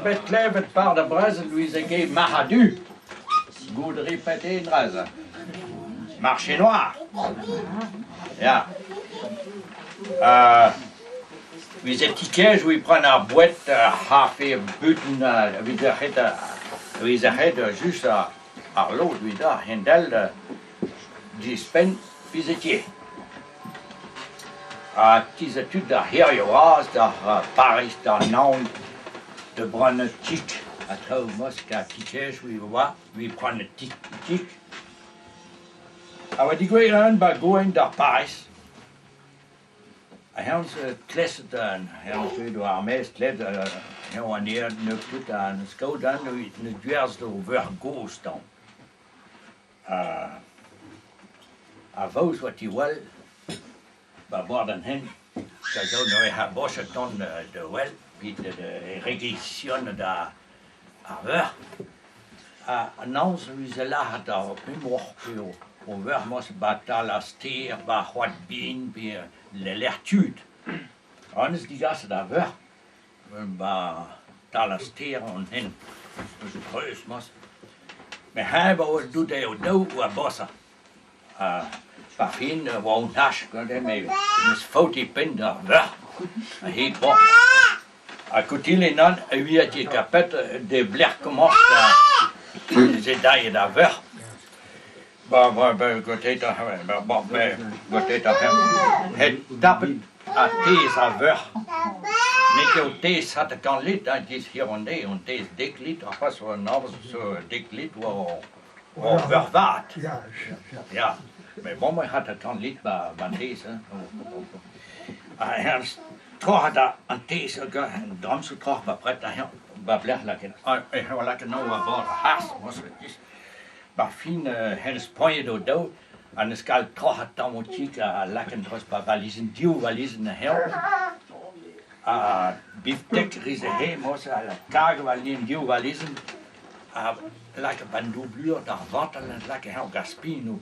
bet klevet par da brezel 'veze ket marc'had-du. Goût ripet dra-se. Marché noir. Ya. 'Veze ti-kêr 'vit prenañ ar boued, ar c'hafe, butun, evit ret 'veze ret just ar lod evit a-hend-all dispenn 'veze tiez. Ha tizhet tud d'ar c'hêrioù bras, d'ar Pariz, d'ar Naoned, da brenañ kig ha traoù mosk ha ti-kêr oa evit prenañ kig. A oa degouezhet un 'ba Gouren d'ar Pariz. Ha eñ kleset eñ deuet war ar maez klevet eñ oa anezhañ nebeut ha n'eus kaout anv evit gwerzh o veur gozh tamm. Ar vaouez oa tiwall 'ba bord an hent da gaout neuze ha boched tont da wel evit regision da ar veur. Ha an amzer 'veze lâret ar pemoc'h pe o veur moas 'ba tal ar stêr 'ba ar c'hoad bihan pe lec'h tud. An eus digaset ar veur 'ba tal ar stêr an hent eus treuz moas. Met heñ 'ba oa deuet eo daou oa bosañ. Ha pa fin e oa un hach gante met n'eus faot e penn d'ar veur. Ha he bon. Ha Kotilin nann e oa ket tapet de blec'h komañs da zedailh d'ar veur. Ba ba ba gotet ba ba gotet het tapet ha tez a veur. N'eo ket tez hat kant litr hein, giz hiziv-an-deiz, on tez dek litr, ar c'hoazh an amzer zo dek litr oa Ur beurvat. Ya, met bon, me c'hat an litr ba an tez. Hein. Ha eñ troc'hat an tez hag an dramm zo troc'h ba pret ha ba blec'h lakaet. Eñ oa lakaet anv war bord ar c'harzh, Ba fin hennezh poaniet o daou ha n'eus ket troc'hat tammoù kig ha lakaet dreuz ba valizenn, div valizenn anezhañ. Ha biftek 'riz he moz ha karg war lien div valizenn ha lakaet 'ba 'n doublure d'ar vañtel lakaet eñ gant spinoù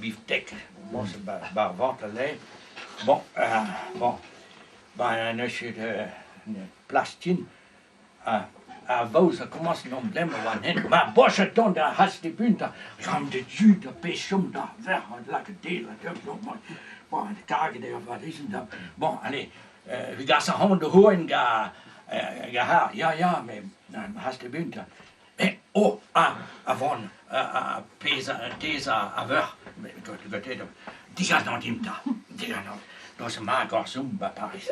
biftek moz 'ba 'r vañtel eo. Bon, bon, ba neuze plas din Ar vaouez a komañs en em glemm war an hent. Ma boched dont da has d'e bunt da chom da du da pe chom da verc'h a lakaat del ha bon, karget eo ar valizenn da bon, allez, evit gas ac'hanon da c'houren ga ga har, ya, ya, met hast e bunt. Eh, oh, ah, a-van, pezh tez a veur, digas d'an dimp 'ta, digas d'an, doa ma gorzoum ba Paris.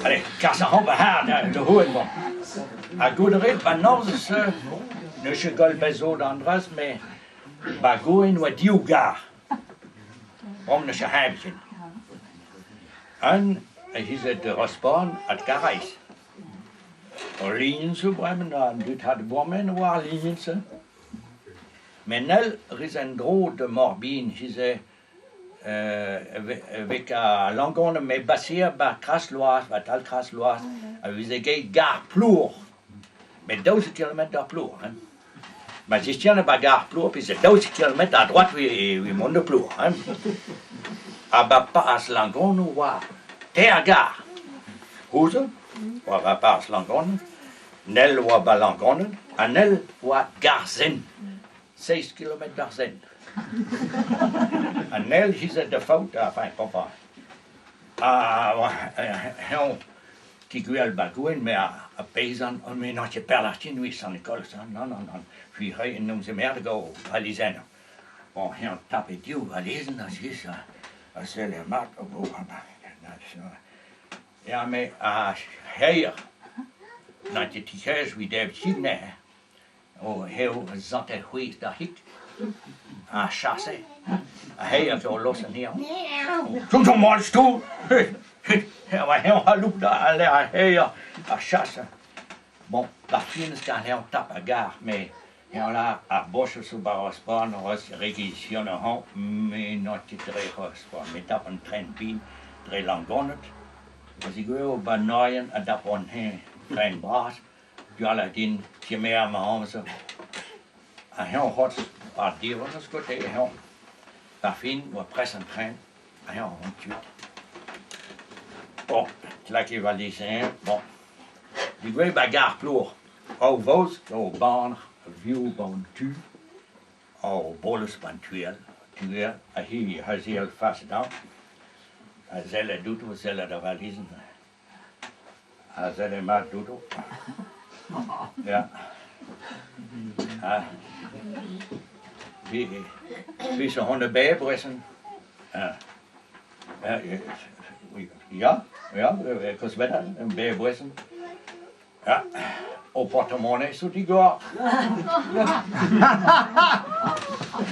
Allez, kas ac'hanomp va c'harr da c'houenn-mañ. Ha goût a rit, ba norzh n'eus ket gwall bell zo d'an dra-se, met ba Gourin oa div gar. Bremañ n'eus ket heñvel ken. Un a hiziv de Rosport ha de Karaez. Ul linenn zo bremañ, an dud ha da bourmen war al linenn-se. Met n'hell 'rez en-dro da Morbihan hiziv 'vez a Langon met baseet 'ba Krasloaz, 'ba tal Krasloaz, a veze get gar Plour. Met 12 kilometr d'ar Plour hein. Ma zistian 'ba gar Plour puis c'est 12 kilomètres à droite evit mont da Plour hein. Ha 'ba Paz Langonoù 'oa teir gar. Houzout 'oa 'ba Paz Langonoù. Nell 'oa 'ba Langoned ha Nell 'oa Garzen, seizh kilometr Garzen. Ha Nell he da faot, enfin, papa. Ha eñ tigouezhal 'ba Gouren, me a peizant, me n'on ket Perlartin, oui, Sant-Nikolaz, non, non, non, puis rei en omp merde go valizenn. Bon, eñ tape div valizenn, ha sis, ha sell mat, Ya, me a c'heir n'a ket ti-kêr evit debriñ kig neuze. O eo zantel c'hwezh d'ar c'hig. Ha chase. Ha c'heir zo los anezhañ. Tout on mall sto. Eñ c'haloup da lec'h ar c'heir ar chase. Bon, ar fin eus eñ tap a gar, met eñ lâr ar boch zo 'ba Rosport c'hoazh rekizision ac'hañ, me n'on ket dre Rosport, me tap an tren bihan dre Langoned. Pa zigouezho 'ba Noailles a dap an tren bras, gwall din kemer ma amzer. Ha eñ c'hoazh, ar diwezh eus kote eñ. Ar fin oa prest an tren, ha eñ vont kuit. Bon, lak e valizenn, bon. Degouezh 'ba gar Plour. Ur vaouez zo bann vioù 'ba an tu, ur bolez 'ba an tu all, tu all, ha hi aze'et fas dezhañ. A sellet outo, sellet ar valizenn. A selle mat outo. Ya. Ha. Vi zo hon bebrezen. Ja. Ja, ja, kost bet un bebrezen. Ja. O porte-monnaie zo digor.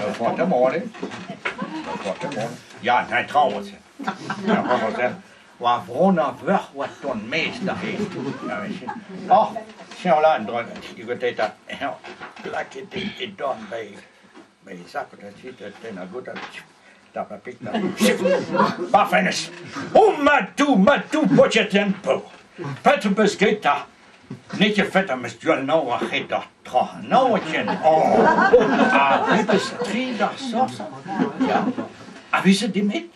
O porte-monnaie. O porte-monnaie. Ya, nein traoñ War vron ar vuoc'h oa tont maez da Oh, señor la, eta, lakaet e dorn ba e sac'h da gout tap a pik Ba fenez! Oh, matou, matou, paotr paour! Petra 'peus ket 'ta? N'eo ket fet am eus gwall naon war c'hed d'ar tra naon ken. Oh! Ha pebezh tri d'ar sorser? Ya. Ha veze demet?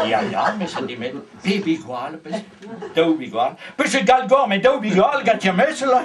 Ya, ya, mes a demet. Pe bigwal, peus daou bigwal. Peus e galgor, met daou bigwal gant ya mes là.